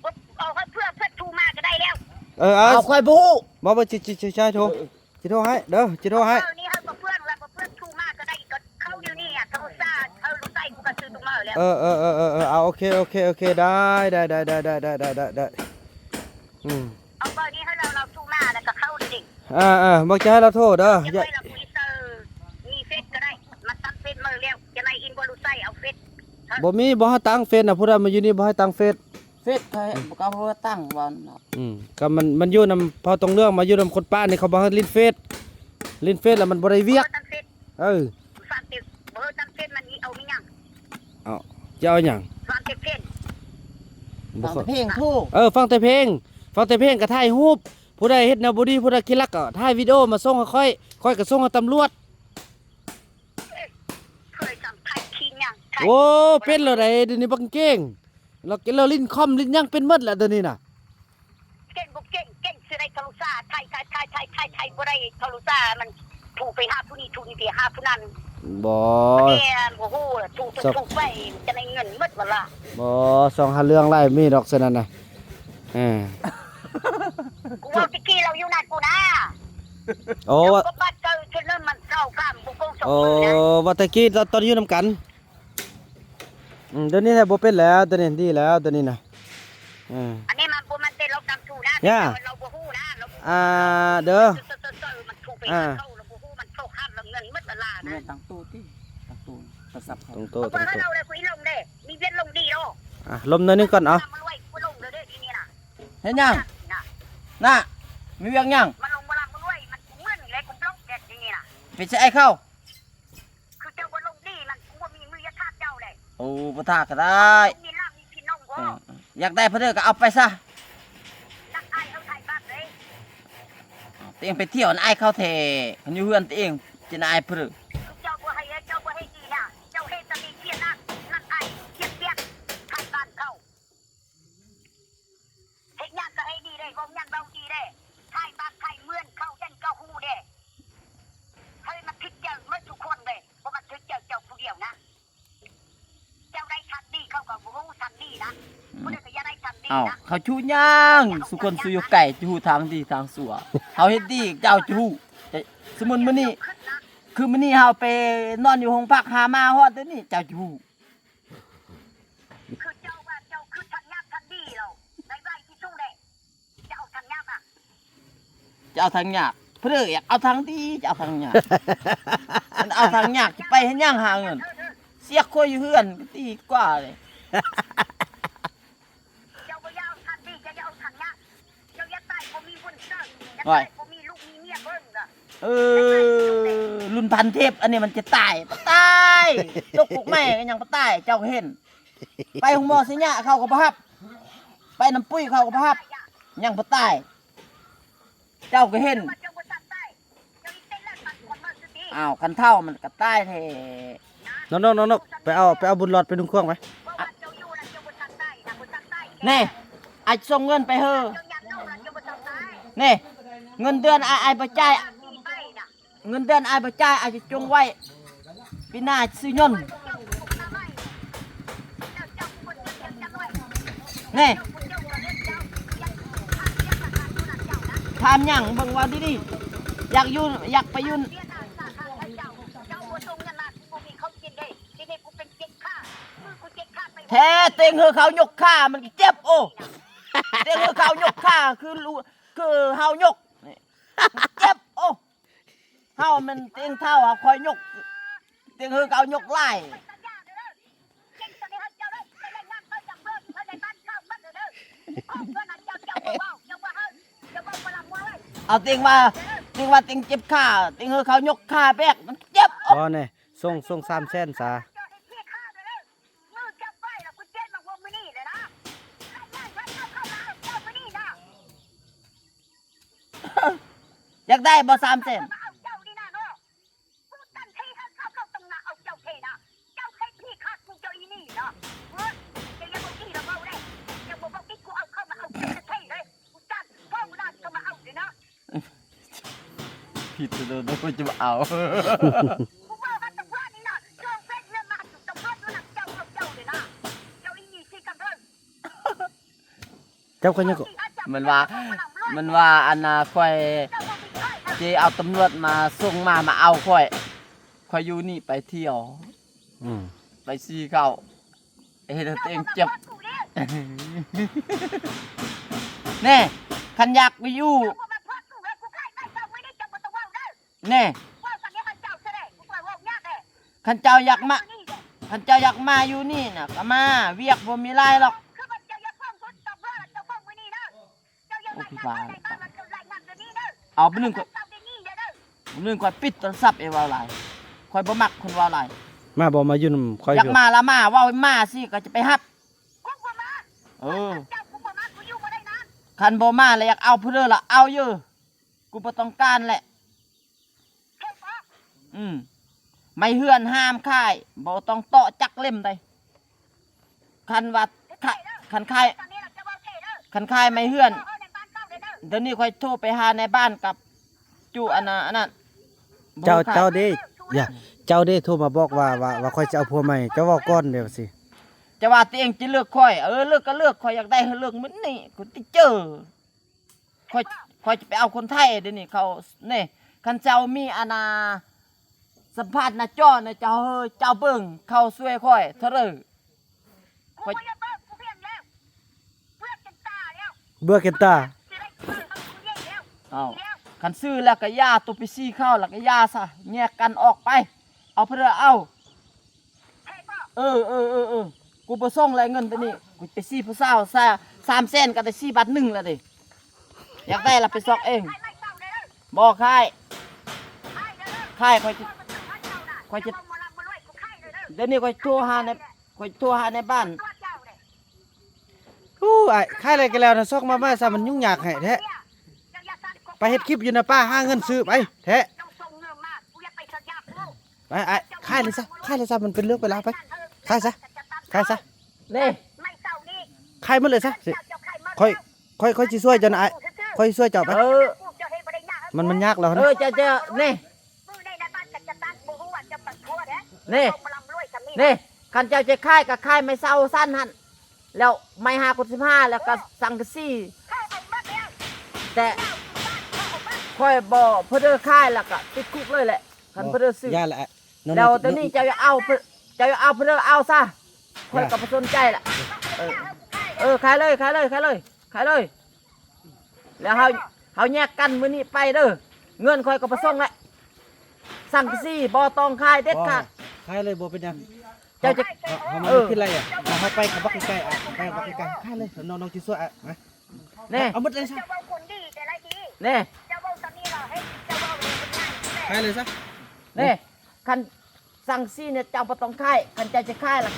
ບໍ່ເອົາໃຫ້ເພື່ອ ເພື່ອນໂທມາກໍໄດ້ແລ້ວ. ເອີ ເອົາ ເອົາ ຂ້ອຍບໍ່ຮູ້ ບໍ່ ບໍ່ ຊິ ຊິ ຊິ ຊິໂທ ເອີ ຊິໂທໃຫ້ເດີ ຊິໂທໃຫ້. ເອົານີ້ໃຫ້ເພື່ອນ ວ່າເພື່ອນໂທມາກໍໄດ້ ກໍເຂົ້າຢູ່ນີ້ອະ ໂທລະສັບເຮົາໃຊ້ ກູກໍຊື້ຕົວມາແລ້ວ. ເອີ ເອີ ເອີ ເອີ ເອີ ເອົາ ໂອເຄ ໂອເຄ ໂອເຄ ໄດ້ ໄດ້ ອືມ ເອົາເບີນີ້ໃຫ້ລາວ ລາວໂທມາແລ້ວກໍເຂົ້າເລີຍ. ເອີ ເອີ ບໍ່ຈະໃຫ້ລາວໂທເດີ ຢ່າ ມີເຟສກໍໄດ້ ມາຕັ້ງເຟສໃໝ່ແລ້ວ ຈະໄດ້ອິນບໍ່ ລູກຊາຍເອົາເຟສ. ບໍ່ມີ ບໍ່ໃຫ້ຕັ້ງເຟສນະ ຜູ້ໃດມາຢູ່ນີ້ບໍ່ໃຫ້ຕັ້ງເຟສ. ເຟສໃຜ ບໍ່ກ້າ ບໍ່ຕັ້ງວ່ານະ. ອືມ ກໍມັນ ມັນຢູ່ນຳເຜົ່າຕົງເລື່ອງ ມາຢູ່ນຳຄົນປ່ານີ້ ເຂົາບໍ່ໃຫ້ຫຼິ້ນເຟສ ຫຼິ້ນເຟສແລ້ວມັນບໍ່ໄດ້ວຽກ. ເອີ ບໍ່ຕັ້ງເຟສ ບໍ່ຕັ້ງເຟສ ມັນຊິເອົາມີຫຍັງ? ເອົາ ຈະເອົາຫຍັງ? ຟັງແຕ່ເພງ ບໍ່ ຟັງແຕ່ເພງ ເອີ ຟັງແຕ່ເພງ ຟັງແຕ່ເພງກໍຖ່າຍຮູບ ຜູ້ໃດເຮັດແນວບໍ່ດີ ຜູ້ໃດຂີ້ລັກກໍຖ່າຍວິດີໂອມາສົ່ງໃຫ້ຂ້ອຍ ຂ້ອຍກໍສົ່ງໃຫ້ຕຳຫຼວດ. ເຄີຍສຳໄພຂີ້ຫຍັງ ໂອ້ ເປັນແລ້ວໃດ ດຽວນີ້ບັກເກັ່ງ ລາວ ລາວຫຼິ້ນຄອມຫຼິ້ນຫຍັງເປັນໝົດແຫຼະ ດຽວນີ້ນະ. ເກັ່ງບໍ່ເກັ່ງ ເກັ່ງຊິໄດ້ໂທລະສັບ ຖ່າຍ ຖ່າຍ ຖ່າຍ ຖ່າຍ ຖ່າຍ ບໍ່ໄດ້ໂທລະສັບ ມັນໂທໄປຫາຜູ້ນີ້ ໂທນີ້ໄປຫາຜູ້ນັ້ນ. ບໍ່ ແມ່ນ ໂອ້ໂຫ ໂທໄປ ໂທໄປ ຈະໄດ້ເງິນໝົດບໍ່ລະ. ບໍ່ ສອງຫາເລື່ອງຫຼາຍມີດອກ ຊັ້ນນັ້ນນະ. ເອີ ກູເວົ້າແຕ່ກີ້ລາວຢູ່ນະ ກູນະ. ໂອ້ ເຈົ້າກໍບາດເກີດເທື່ອນັ້ນມັນເກົ້າກາມບໍ່ເກົ້າສອງ ໂອ້ ມື້ນະ ວ່າແຕ່ກີ້ຕອນ ຕອນຢູ່ນຳກັນ. ອືມ ດຽວນີ້ແຫຼະບໍ່ເປັນແລ້ວ ດຽວນີ້ດີແລ້ວ ດຽວນີ້ນະ. ເອີ ອັນນີ້ມັນບໍ່ແມ່ນແຕ່ລາວຕັ້ງໂຕນະ ລາວບໍ່ຮູ້ນະ ລາວບໍ່ຮູ້ ອ່າ ເດີ ມັນຖືກໄປ ອ່າ ເຂົາລາວບໍ່ຮູ້ ມັນໂຊກຮັບລາວເງິນໝົດລະລານະ. ແມ່ນຕັ້ງໂຕຕິ ຕັ້ງໂຕ ໂທລະສັບ ຕັ້ງໂຕ ເອົາເບີໃຫ້ລາວແລ້ວ ກູອີ່ລົງເດ້ ມີວຽກລົງດີໂລ. ອ່າ ລົມໜ້ອຍໜຶ່ງກ່ອນ ເອົາ ມາລວຍ ກູລົງເດີ ເດີ ດຽວນີ້ນະ. ເຮັດຫຍັງນະ? ມີວຽກຫຍັງ? ມາລົງບໍ່ລະ ມາລວຍ ມັນມຶນແລ້ວ ກູບລັອກແລ້ວ ດຽວນີ້ນະ. ເປັນໃສອ້າຍເຂົາ? ຄືເຈົ້າບໍ່ລົງດີມັນ ກູບໍ່ມີມືຢາກຖາມເຈົ້າແຫຼະ. ໂອ້ ບໍ່ຖາມກໍໄດ້. ມີລາວມີພີ່ນ້ອງບໍ່? ເອີ ຢາກໄດ້ເພິ່ນເດີກໍເອົາໄປຊະ. ນັກອ້າຍເຮົາຖ່າຍບັດເດ້. ຕົວເອງໄປທ່ຽວນຳອ້າຍເຂົາແທ້ ຄັນຢູ່ເຮືອນຕົວເອງຈະນາຍເພິ່ນເດີ. ເຈົ້າບໍ່ໃຫ້ ເຈົ້າບໍ່ໃຫ້ດີນະ ເຈົ້າເຮັດຕະມີເສຍໜ້າ ນັກອ້າຍເສຍປຽບ ຖ່າຍບ້ານເຂົາ. ເຮັດຫຍັງກໍໃຫ້ດີເດ້ ເວົ້າຫຍັງເວົ້າດີເດ້ ຂາຍບ້ານຂາຍເມືອງເຂົາຈັ່ງກໍຮູ້ເດ້. ເຮີ້ຍ ມັນຜິດໃຈໝົດທຸກຄົນເດ້ ບໍ່ແມ່ນຜິດໃຈເຈົ້າຜູ້ດຽວນະ. ເຈົ້າໄດ້ທັນດີ ເຂົາກໍຮູ້ທັນດີນະ. ອືມ ຜູ້ໃດກໍຢ່າໄດ້ທັນດີນະ. ເອົ້າ ເຂົາຊູຫຍັງ ສູ່ຄົນສູ່ຢູ່ໃກ້ຈະຮູ້ທາງດີທາງຊົ່ວ. ເຮົາເຮັດດີເຈົ້າຈະຮູ້. ແຕ່ສົມມຸດມື້ນີ້ ຄືມື້ນີ້ເຮົາໄປນອນຢູ່ໂຮງພັກ ຫາມາຮອດດຽວນີ້ເຈົ້າຈະຮູ້. ຄືເຈົ້າວ່າເຈົ້າຄືທັງຍາກທັງດີແລ້ວ ໄດ້ໄວທີ່ສຸດແຫຼະ. ເຈົ້າເອົາທັງຍາກອະ ຈະເອົາທາງຍາກ ເພິ່ນເອີຍ ຢາກເອົາທາງດີ ຈະເອົາທາງຍາກ. ຄັນເອົາທາງຍາກຈະໄປເຮັດຫຍັງຫາເງິນ ເສຍຄົວຢູ່ເຮືອນກໍດີກວ່າເລີຍ. ເຈົ້າບໍ່ຢາກເອົາທາງດີ ເຈົ້າຢາກເອົາທາງຍາກ. ເຈົ້າຢາກຕາຍບໍ່ມີຄົນເຊີ ຢາກຕາຍບໍ່ມີລູກມີເມຍເບິ່ງ. ເອີ ລຸ້ນພັນເທບ ອັນນີ້ມັນຈະຕາຍ ຕາຍ ຕົກກົກໄມ້ກໍຍັງບໍ່ຕາຍ ເຈົ້າເຫັນ. ໄປໂຮງໝໍໄຊຍະເຂົາກໍບໍ່ຮັບ ໄປນ້ຳປຸ້ຍເຂົາກໍບໍ່ຮັບ ຍັງບໍ່ຕາຍ ເຈົ້າກໍເຫັນ. ອ້າວ ຄັນເຖົ້າມັນກໍຕາຍແທ້. ນ້ອງໆໆ ໄປເອົາ ໄປເອົາບຸນຫຼອດໄປນຸ່ງຄວາງໄປ. ແນ່ ອາຈະສົ່ງເງິນໄປເຮີ ແນ່ ເງິນເດືອນອ້າຍ ອ້າຍບໍ່ຈ່າຍ. ເງິນເດືອນອ້າຍບໍ່ຈ່າຍ ອ້າຍຈະຈົ່ງໄວ້ ປີໜ້າຊື້ຍົນ. ແນ່ ຖາມຫຍັງ ເບິ່ງວ່າດີໆ ຢາກຢູ່ ຢາກໄປຢູ່ ແທ້ ເຕັງເຮີເຂົາຍົກຂາ ມັນເຈັບ ໂອ້ ເຕັງເຮີເຂົາຍົກຂາ ຄື ຄືເຮົາຍົກ ເຈັບ ໂອ້. ເຮົາແມ່ນເຕັງເຖົ້າ ເຮົາຄ່ອຍຍົກ ເຕັງເຮີກໍເອົາຍົກຫຼາຍ. ເອົາເຕັງວ່າ ເຕັງວ່າເຕັງເຈັບຂາ ເຕັງເຮີເຂົາຍົກຂາແບກ ມັນເຈັບ. ບໍ່ແນ່ ສົ່ງ ສົ່ງສາມແສນຊາ. ຢາກໄດ້ບໍ່ສາມແສນ? ຜິດໂດດໆ ຈະມາເອົາ. ເຈົ້າກໍຍັງ ມັນວ່າ ມັນວ່າ ອັນນ່າ ຂ້ອຍຊິເອົາຕຳຫຼວດມາສົ່ງມາ ມາເອົາຂ້ອຍ ຂ້ອຍຢູ່ນີ້ໄປທ່ຽວ ອືມ ໄປຊີ້ເຂົາ ເຮັດໃຫ້ຕົວເອງເຈັບ. ແນ່ ຄັນຢາກຢູ່ ແນ່ ຄັນເຈົ້າຢາກມາ ຄັນເຈົ້າຢາກມາຢູ່ນີ້ນະ ກໍມາ ວຽກບໍ່ມີຫຼາຍດອກ. ໂອ້ ພິບານ ເອົາ ມື້ໜຶ່ງຂ້ອຍ ມື້ໜຶ່ງຂ້ອຍປິດໂທລະສັບ ເອ ເວົ້າຫຼາຍ ຂ້ອຍບໍ່ມັກຄົນເວົ້າຫຼາຍ. ມາບໍ່ ມາຢູ່ນຳຂ້ອຍ ຢາກມາລະມາ ເວົ້າໃຫ້ມາຊິ ຂ້ອຍຈະໄປຮັບ. ເອີ ຄັນບໍ່ມາລະ ຢາກເອົາຜູ້ເດີລະ ເອົາຢູ່ ກູບໍ່ຕ້ອງການແຫຼະ. ອືມ ໄມ້ເຮືອນຫ້າມຂາຍ ບໍ່ຕ້ອງເຕາະຈັກເຫຼັ້ມໃດ. ຄັນວ່າ ຄັນຂາຍ ຄັນຂາຍໄມ້ເຮືອນ ດຽວນີ້ຂ້ອຍໂທໄປຫານາຍບ້ານກັບຈຸ ອັນນ່າ ອັນນັ້ນ ເຈົ້າ ເຈົ້າເດ້ ເຈົ້າເດ້ໂທມາບອກວ່າ ວ່າ ວ່າຂ້ອຍຈະເອົາຜົວໃໝ່ ເຈົ້າເວົ້າກ່ອນເດ້ວ່າຊີ້. ຈະວ່າຕົວເອງຈະເລືອກຂ້ອຍ ເອີ ເລືອກກໍເລືອກ ຂ້ອຍຢາກໄດ້ ເລືອກມື້ນີ້ ຄົນຕິເຈີ. ຂ້ອຍ ຂ້ອຍຈະໄປເອົາຄົນໄທ ດຽວນີ້ເຂົາ ນີ້ ຄັນເຈົ້າມີ ອັນນ່າ ສຳພາດໜ້າຈໍນະ ເຈົ້າ ເຈົ້າເບິ່ງ ເຂົາຊ່ວຍຂ້ອຍເທົ່າໃດ. ຂ້ອຍ ເບື່ອເກັນຕາ ເອົ້າ ຄັນຊື້ແລ້ວກໍຢ່າ ໂຕໄປຊີ້ເຂົາແລ້ວກໍຢ່າຊະ ແຍກກັນອອກໄປ ເອົາເພິ່ນເອົາ. ເອີ ເອີ ເອີ ເອີ ກູບໍ່ສົ່ງແລ້ວເງິນໂຕນີ້ ກູໄປຊີ້ຜູ້ສາວ ສາມແສນກໍໄດ້ຊີ້ບາດໜຶ່ງແລ້ວເດ້. ຢາກໄດ້ລະໄປຊອກເອງ ບໍ່ຂາຍ. ຂາຍ ຂ້ອຍຈະ ຂ້ອຍຈະ ດຽວນີ້ຂ້ອຍໂທຫາໃນ ຂ້ອຍໂທຫາໃນບ້ານ. ໂອ້ ອ້າຍ ຂາຍແລ້ວກໍແລ້ວນະ ຊອກມາໃໝ່ຊະ ມັນຫຍຸ້ງຍາກໃຫ້ແທ້. ໄປເຮັດຄລິບຢູ່ໃນປ່າ ຫາເງິນຊື້ໄປແທ້. ໄປ ອ້າຍ ຂາຍເລີຍຊະ ຂາຍເລີຍຊະ ມັນເປັນເລື່ອງເປັນລາວ ໄປ ຂາຍຊະ ຂາຍຊະ. ນີ້ ຂາຍໝົດເລີຍຊະ. ຂ້ອຍ ຂ້ອຍ ຂ້ອຍຊິຊ່ວຍເຈົ້ານະ ອ້າຍ ຂ້ອຍຊິຊ່ວຍເຈົ້າໄປ. ເອີ ມັນ ມັນຍາກແລ້ວນະ. ເອີ ເຈົ້າ ເຈົ້າ ນີ້ ນີ້ ຄັນເຈົ້າຈະຂາຍກໍຂາຍໄມ້ເຊົາຊັ້ນຫັ້ນ ແລ້ວໄມ້ຫ້າຄູນສິບຫ້າ ແລ້ວກໍສັງກະສີ. ແຕ່ຂ້ອຍບໍ່ ເພິ່ນເດີຂາຍແລ້ວກໍຕິດຄຸກເລີຍແຫຼະ ຄັນເພິ່ນເດີຊື້. ຢ່າລະ ແລ້ວຕອນນີ້ເຈົ້າຢ່າເອົາ ເຈົ້າຢ່າເອົາ ເພິ່ນເດີເອົາຊະ ຂ້ອຍກໍບໍ່ສົນໃຈລະ. ເອີ ເອີ ຂາຍເລີຍ ຂາຍເລີຍ ຂາຍເລີຍ ຂາຍເລີຍ. ແລ້ວເຮົາ ເຮົາແຍກກັນມື້ນີ້ໄປເດີ ເງິນຂ້ອຍກໍບໍ່ສົ່ງແຫຼະ. ສັງກະສີບໍ່ຕ້ອງຂາຍເດັດຂາດ. ຂາຍເລີຍ ບໍ່ເປັນຫຍັງ. ເຈົ້າຈະ ເຮົາ ເຮົາ ເຮົາ ເອີ ມາຄິດໄລ່ອະ ເຮົາໄປກັບບັກໄກ່ອະ ໄປກັບບັກໄກ່ ຂາຍເລີຍ ນ້ອງ ນ້ອງຊິຊ່ວຍອະ. ມາ ແນ່ ເອົາໝົດເລີຍຊະ ເຈົ້າເວົ້າຄົນດີແຕ່ລະດີ ແນ່ ເຈົ້າເວົ້າສ່ຳນີ້ລະ ໃຫ້ເຈົ້າເວົ້າເລີຍ ຂາຍເລີຍຊະ ແນ່. ຄັນສັງກະສີນີ້ເຈົ້າບໍ່ຕ້ອງຂາຍ ຄັນເຈົ້າຈະຂາຍລະ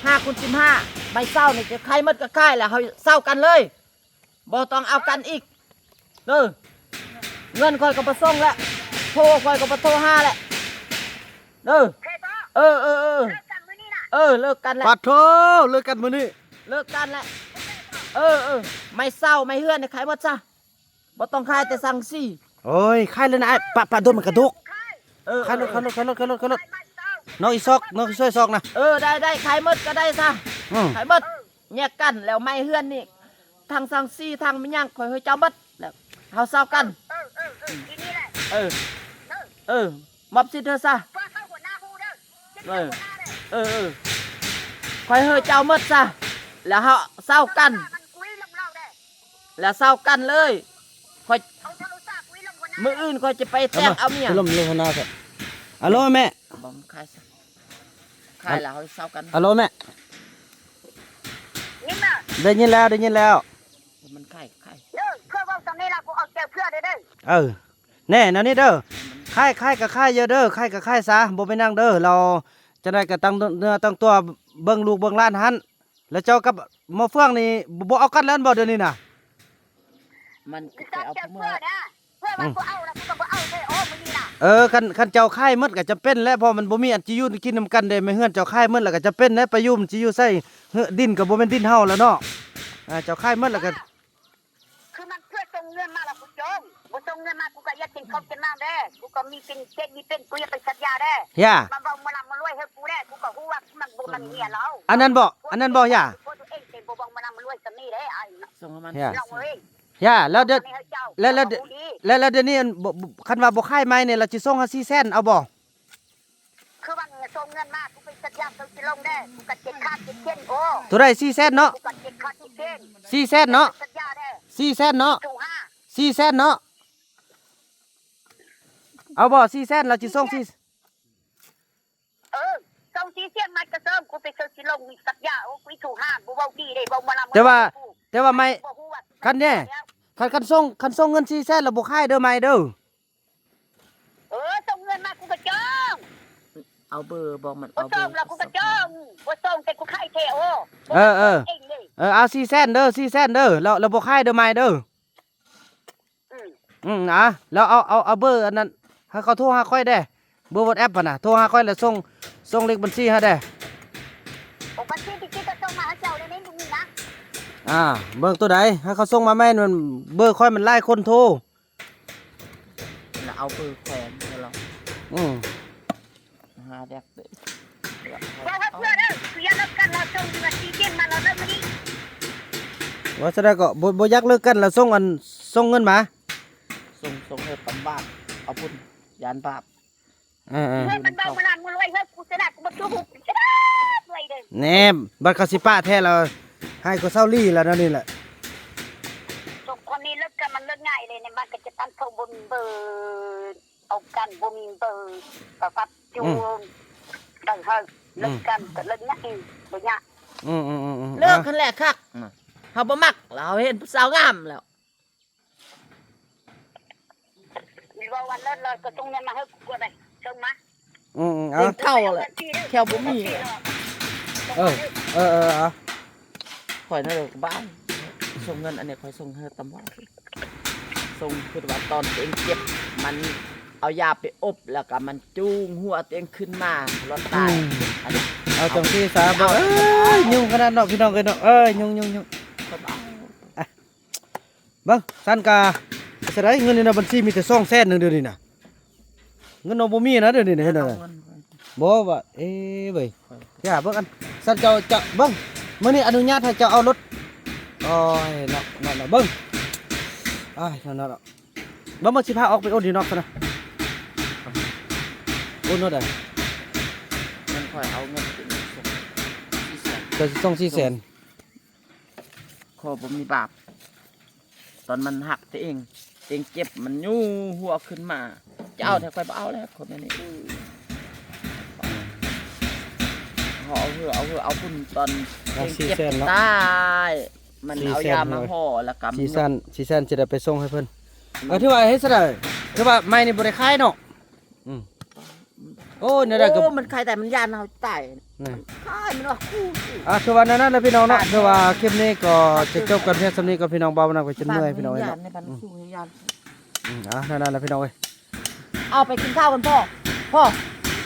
ຫ້າຄູນສິບຫ້າ ໄມ້ເຊົານີ້ຈະຂາຍໝົດກໍຂາຍ ແລ້ວເຮົາເຊົາກັນເລີຍ ບໍ່ຕ້ອງເອົາກັນອີກເດີ. ເງິນຂ້ອຍກໍບໍ່ສົ່ງແລ້ວ ໂທຂ້ອຍກໍບໍ່ໂທຫາແລ້ວເດີ. ເອີ ເອີ ເອີ ເອີ ເລີກກັນມື້ນີ້ນະ ເອີ ເລີກກັນແລ້ວ. ປາດໂທ ເລີກກັນມື້ນີ້ ເລີກກັນແລ້ວ. ເອີ ເອີ ໄມ້ເຊົາໄມ້ເຮືອນນີ້ຂາຍໝົດຊະ ບໍ່ຕ້ອງຂາຍແຕ່ສັງກະສີ. ໂອ້ຍ ຂາຍເລີຍນະ ປະ ປະດົນມັນກະດົກ. ເອີ ຂາຍໂລດ ເອີ ຂາຍໂລດ ຂາຍໂລດ ຂາຍໂລດ ຂາຍໂລດ. ນ້ອງອີຊອກ ນ້ອງອີຊອກນະ. ເອີ ໄດ້ ໄດ້ ຂາຍໝົດກໍໄດ້ຊະ. ອືມ ຂາຍໝົດ ແຍກກັນ. ແລ້ວໄມ້ເຮືອນນີ້ ທັງສັງກະສີ ທັງແມ່ນຫຍັງ ຂ້ອຍໃຫ້ເຈົ້າໝົດ ແລ້ວເຮົາເຊົາກັນ. ເອີ ເອີ ເອີ ທີນີ້ແຫຼະ ເອີ ເອີ ມອບສິດເດີຊະ. ເອີ ເອີ ເອີ ຂ້ອຍໃຫ້ເຈົ້າໝົດຊະ ແລ້ວເຮົາເຊົາກັນ ແລ້ວເຊົາກັນເລີຍ. ຂ້ອຍ ມື້ອື່ນຂ້ອຍຈະໄປແຕ່ງເອົາເມຍ. ອາໂລແມ່ ບໍ່ຂາຍຊະ ຂາຍແລ້ວເຮົາເຊົາກັນ. ອາໂລແມ່ ໄດ້ຍິນແລ້ວ ໄດ້ຍິນແລ້ວ. ມັນຂາຍ ຂາຍເດີ ເພື່ອເວົ້າສ່ຳນີ້ລະ ບໍ່ເອົາໃຈເພື່ອເດີ. ເອີ ແນ່ ແນວນີ້ເດີ ຂາຍ ຂາຍກໍຂາຍເດີ ຂາຍກໍຂາຍຊະ ບໍ່ເປັນຫຍັງເດີ. ລາວຈັ່ງໃດກໍຕັ້ງເນື້ອຕັ້ງຕົວເບິ່ງລູກເບິ່ງຫຼານຫັ້ນ. ແລ້ວເຈົ້າກັບໝໍ້ເຟືອງນີ້ ບໍ່ ບໍ່ເອົາກັນແລ້ວແມ່ນບໍ່ດຽວນີ້ນະ? ມັນກໍໄປເອົາຜູ້ເມືອ ເພື່ອວ່າ ອືມ ບໍ່ເອົາແລ້ວ ກໍບໍ່ເອົາແທ້ ໂອ້ ມື້ນີ້ນະ. ເອີ ຄັນ ຄັນເຈົ້າຂາຍໝົດກໍຈຳເປັນແຫຼະ ເພາະມັນບໍ່ມີອັນຊິຢູ່ກິນນຳກັນເດ້. ແມ່ນເຮືອນເຈົ້າຂາຍໝົດແລ້ວກໍຈຳເປັນແຫຼະ ໄປຢູ່ມັນຊິຢູ່ໃສ? ເຮືອນ ດິນກໍບໍ່ແມ່ນດິນເຮົາແລ້ວເນາະ. ອ່າ ເຈົ້າຂາຍໝົດແລ້ວກໍ ຄືມັນເພື່ອສົ່ງເງິນມາແລ້ວ ກູຈອງ ບໍ່ສົ່ງເງິນມາ ກູກໍຢາກກິນເຂົ້າກິນນ້ຳແດ່. ກູກໍມີເປັນເຈັດມີເປັນ ກູຢາກໄປສັດຢາແດ່. ຢ່າ ມາເວົ້າມາລຳມາລວຍໃຫ້ກູແດ່. ກູກໍຮູ້ວ່າມັນບໍ່ ມັນເຫຍລາວ ອັນນັ້ນບໍ່ ອັນນັ້ນບໍ່ ຢ່າ ເພາະຕົວເອງເປັນບໍ່ເວົ້າມາລຳມາລວຍສ່ຳນີ້ເດ້ ອ້າຍ. ສ່ງໃຫ້ມັນ ເນາະເອີຍ ຢ່າ ແລ້ວດຽວ ແລ້ວ ແລ້ວ ແລ້ວດຽວນີ້ ອັນ ບໍ່ ບໍ່ ຄັນວ່າບໍ່ຂາຍໄມ້ນີ້ ລາວຊິສົ່ງໃຫ້ສີ່ແສນ ເອົາບໍ່? ຄືວ່າສົ່ງເງິນມາ ກູໄປສັດຢາ ເຈົ້າຊິລົງແດ່ ກູກໍເຈັບຂາດເຈັບເສັ້ນ. ໂອ້ ເທົ່າໃດ? ສີ່ແສນເນາະ ກູກໍເຈັບຂາດເຈັບເສັ້ນ. ສີ່ແສນເນາະ ສັດຢາແດ່ ສີ່ແສນເນາະ ສ່ງຫາ ສີ່ແສນເນາະ. ເອົາບໍ່? ສີ່ແສນ ລາວຊິສົ່ງສີ່ ເອີ ສົ່ງສີ່ແສນ ມັນກໍສົ່ງ ກູໄປເຈົ້າຊິລົງສັດຢາ. ໂອ້ ກູອີກ ໂທຫາ ບໍ່ເວົ້າດີເດ້ ເວົ້າມາລຳ ແຕ່ວ່າ ແຕ່ວ່າໄມ້ ບໍ່ຮູ້ວ່າ ຄັນແນ່ ຄັນ ຄັນສົ່ງ ຄັນສົ່ງເງິນສີ່ແສນ ລາວບໍ່ຂາຍເດີ ໄມ້ເດີ. ເອີ ສົ່ງເງິນມາ ກູກໍຈອງ ເອົາເບີ ບອກມັນ ບໍ່ສົ່ງແລ້ວ ກູກໍຈອງ ບໍ່ສົ່ງ ແຕ່ກູຂາຍແທ້. ໂອ້ ເອີ ເອີ ເອີ ເອົາສີ່ແສນເດີ ສີ່ແສນເດີ ແລ້ວ ແລ້ວບໍ່ຂາຍເດີ ໄມ້ເດີ. ອືມ ອືມ ນະ ແລ້ວເອົາ ເອົາ ເອົາເບີອັນນັ້ນ ໃຫ້ເຂົາໂທຫາຂ້ອຍແດ່ ເບີວັອດແອັບຫັ້ນນະ ໂທຫາຂ້ອຍ ແລ້ວສົ່ງ ສົ່ງເລກບັນຊີໃຫ້ແດ່. ໂອ້ ບັນຊີທີ່ຈິດກໍສົ່ງມາໃຫ້ເຈົ້າແລ້ວນີ້ ບໍ່ມີນະ. ອ່າ ເບິ່ງໂຕໃດ ໃຫ້ເຂົາສົ່ງມາແມ່ນ ເບີຂ້ອຍມັນຫຼາຍຄົນໂທ. ລະເອົາເບີແຂວນເດີລະ. ອືມ ຫາແດກເດີ ບໍ່ຮັບເພື່ອເດີ ຄືຢ່າເລີກກັນ ລາວສົ່ງເງິນສີ່ເຈັດມາ ລາວເລີກມື້ນີ້. ວ່າຊັ້ນໃດກໍ ບໍ່ ບໍ່ຢາກເລີກກັນ ລາວສົ່ງອັນ ສົ່ງເງິນມາ ສົ່ງ ສົ່ງໃຫ້ປຳບາດ ເອົາພຸ້ນ ຢ້ານບາບ. ເອີໆ ເອີ ມັນເວົ້າມາລະ ມຶງລວຍເຮີ້ຍ ກູຊະນະ ກູບໍ່ສູ້ ກູຊະນະລວຍເດີ. ແນ່ ບັດເຂົາຊິປະແທ້ລະ ໃຫ້ກໍເຊົາລີ້ລະ ແນວນີ້ແຫຼະ. ສອງຄົນນີ້ເລີກກັນ ມັນເລີກງ່າຍເລີຍ ໃນບ້ານກໍຈະຕັ້ງເຂົາບໍ່ມີເບີ ເອົາກັນ ບໍ່ມີເບີ ປະປັບຢູ່ ອືມ ໄດ້ເຮີ້ຍ ອືມ ເລີກກັນກໍເລີກງ່າຍ ບໍ່ຍາກ. ອືມໆໆໆ ເລີກຫັ້ນແຫຼະຄັກ ເຮົາບໍ່ມັກ ລະເຮົາເຫັນຜູ້ສາວງາມແລ້ວ. ມີເວົ້າວ່າເລີດເລີດ ກໍສົ່ງເງິນມາໃຫ້ກູກ່ອນໄດ໋. ສົ່ງມາ ອືມໆ ເອົາ ເປັນເຖົ້າແຫຼະ ແຂ້ວບໍ່ມີແຫຼະ ເອີ ເອີໆ ເອົາ ຂ້ອຍນັ້ນແຫຼະບ້າ ສົ່ງເງິນອັນນີ້ ຂ້ອຍສົ່ງໃຫ້ຕຳຫຼວດ ສົ່ງ ຄືວ່າຕອນຕົວເອງເຈັບ ມັນເອົາຢາໄປອົບ ແລ້ວກໍມັນຈູງຫົວຕົວເອງຂຶ້ນມາລອດຕາຍ ອືມ ອັນນີ້ ເອົາຈັ່ງຊີ້ຊະ ເບິ່ງ ເອີຍ ຍຸງຂະໜາດເນາະ ພີ່ນ້ອງເອີຍເນາະ ເອີຍ ຍຸງໆໆ ເບິ່ງ ຊັ້ນກະ ເຮັດຈັ່ງໃດ ເງິນຢູ່ໃນບັນຊີມີແຕ່ສອງແສນໜຶ່ງດຽວນີ້ນະ ເງິນນ້ອງບໍ່ມີນະດຽວນີ້ນະ ເຮັດແນວໃດ ບໍ່ວ່າ ເອີ ເວີຍ ຢ່າເບິ່ງອັນ ຊັ້ນເຈົ້າ ເຈົ້າ ເບິ່ງ ມື້ນີ້ອະນຸຍາດໃຫ້ເຈົ້າເອົາລົດ ໂອ້ຍ ເນາະ ເນາະ ເນາະ ເບິ່ງ ອ້າຍ ເນາະ ເນາະ ເນາະ ເບິ່ງ ເບິ່ງ ຊິພາອອກໄປໂອນຢູ່ນອກຊັ້ນນະ ໂອນໂລດ ເງິນຂ້ອຍເອົາເງິນກິນ ເຈົ້າຊິສົ່ງສີ່ແສນ ຂໍບໍ່ມີບາບ ຕອນມັນຮັກຕົວເອງ ຕົວເອງເຈັບ ມັນຍູ້ຫົວຂຶ້ນມາ ຈະເອົາແທ້ ອືມ ຂ້ອຍບໍ່ເອົາແລ້ວ ຄົນແນວນີ້ ເອົາເຫື່ອ ເອົາເຫື່ອ ເອົາບຸນຕອນເອງເຈັບຕາຍ ມັນເອົາຢາມາຫໍ່ ແລ້ວກໍສີ່ແສນ ສີ່ແສນຊິໄດ້ໄປສົ່ງໃຫ້ເພິ່ນ ກໍຖືວ່າເຮັດຊະໄດ ຖືວ່າໄມ້ນີ້ບໍ່ໄດ້ຂາຍເນາະ ອືມ ໂອ້ຍ ແນວໃດກໍ ໂອ້ ມັນຂາຍໄດ້ ມັນຢ້ານເຮົາຕາຍ ນີ້ ຂາຍມັນວ່າ ອ່າ ຖືວ່າແນວນັ້ນແຫຼະພີ່ນ້ອງເນາະ ຖືວ່າຄລິບນີ້ກໍຈະຈົບກັນພຽງສ່ຳນີ້ກ່ອນ ພີ່ນ້ອງ ເວົ້ານຳກໍຈົນເມື່ອຍ ພີ່ນ້ອງເອີຍເນາະ ອືມ ອ່າ ແນວນັ້ນແຫຼະພີ່ນ້ອງເອີຍ ເອົາໄປກິນເຂົ້າກັນພໍ່ ພໍ່